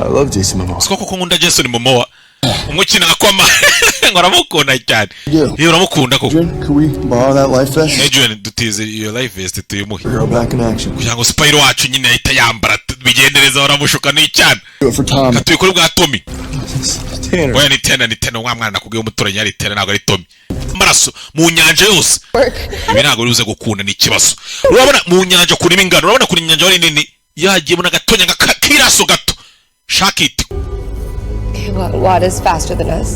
I love Jason Momoa. Siko koko nkunda Jason Momoa, umukina Aquaman, ngo aramukunda cyane. Yeah. Iyo uramukunda koko. Adrian, could we borrow that life vest? Adrian, dutize iyo life vest tuyimuhe. Girl back in action. Kugira ngo super hero wacu nyine ahita yambara bigende neza. Baramushuka n'icyana. Do it for Tom. Tubikore bwa Tommy. Tanner. Oya, ni Tena, ni Tena wa mwana nakubwiye w'umuturanyi. Yari Tena, ntabwo ari Tommy. Amaraso mu nyanja yose, ibi ntabwo bibuze gukunda, ni ikibazo. Urabona mu nyanja kurimo ingano, urabona kuri inyanja wari nini, yagiyemo n'agatonya k'iraso gato shakiti. Okay, well, Wada's faster than us.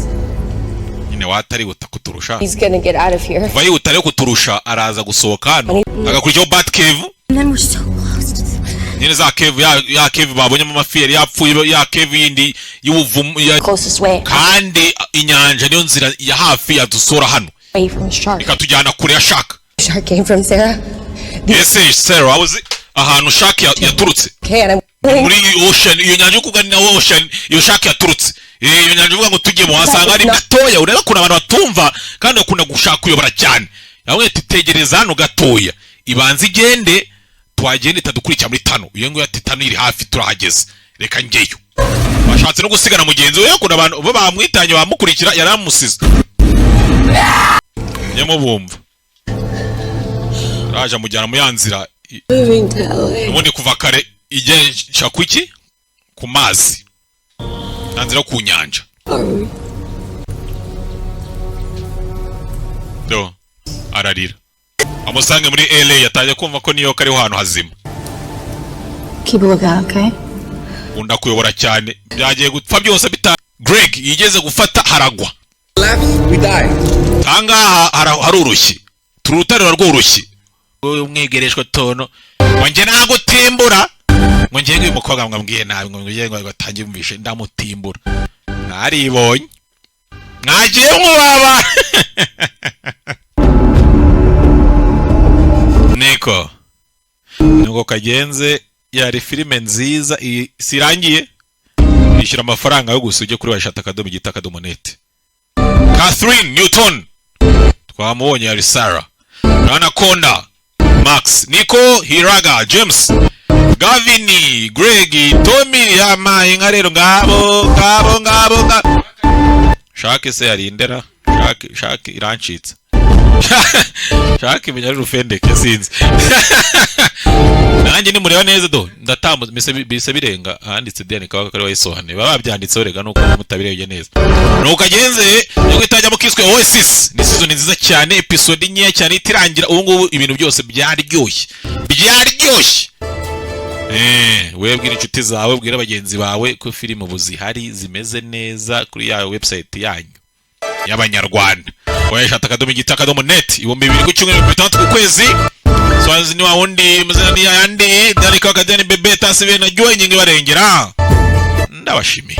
Nyine wata arihuta kuturusha. He's gonna get out of here. Kuva yihuta rero kuturusha, araza gusohoka hano agakurikiyeho Bat Cave. And then we're so close to the Nyine za cave, ya cave babonyemo amafi yari yapfuye, ya cave yindi y'ubuvumo closest way kandi inyanja niyo nzira ya hafi yadusora hano, Away from shark. ikatujyana kure ya shark. Shark came from, Sarah. Ese Sarah, waba uzi ahantu shark yaturutse? Okay, and I'm Muri ocean, iyo nyanja yo kuganira, ocean, iyo shark yaturutse. Iyo nyanja uvuga ngo tujyemo, wasanga ari gatoya. Ureba ukuntu abantu batumva kandi bakunda gushaka kuyobora cyane. Yamwe ati: "Tegereza hano gatoya, ibanza igende, twagenda itadukurikira muri tano." Iyo nguyo ati: "Tano iri hafi, turahageze, reka njyeyo." Bashatse no gusigana mugenzi we. Ukuntu abantu bo bamwitanye, bamukurikira, yaramusize. Nyamubumva raje amujyana mu ya nzira Moving to LA. Ubundi kuva kare igesha kuki ku mazi, nta nzira yo ku nyanja. Are we? Do ararira, amusange muri LA. Yatangiye kumva ko New York ariho hantu hazima. Keep a lookout, okay? Ukunda kuyobora cyane, byagiye gupfa byose bita Greg yigeze gufata haragwa. Left, we die. Ahangaha haroroshye, turi urutare rworoshye. Wowe umwegereshwa tono ngo njye nagutimbura, ngo njye uyu mukobwa ngo ambwiye nabi, ngo njye ngo atangiye umvishe ndamutimbura. Mwaribonye, mwagiye nkubaba niko nuko kagenze. Yari filime nziza, iyi sirangiye. Ishyura amafaranga yo gusa ujye kuri www.gita.net. Kathryn Newton twamubonye, yari Sarah. Anaconda Max, Nico Hiraga, James, Gavin, Greg, Tommy, yamaye inka rero. Ngabo ngabo ngabo nga Shake se yarindera shake shake irancitse. Shake imenya ari rufendeke, sinzi nanjye nimureba neza. Do ndatambuze bise birenga ahanditse Diane Kabaga kari wayisobanuye, baba babyanditseho. Rega nuko mutabirebye neza nuko agenze yo itajyamo kiswe Oasis. Ni season nziza cyane, episode nkeya cyane itirangira. Ubu ngubu ibintu byose byaryoshye, byaryoshye. Wewe bwira inshuti zawe, bwira bagenzi bawe ko filime ubu zihari zimeze neza kuri ya website yanyu y'Abanyarwanda, www.gita.net. 2000 ku cyumweru, 6000 ku kwezi. Swazi ni wa wundi muzina ni yandi Dani Kaka Dani Bebe tasibe na jua ingingo ibarengera. Ndabashimiye.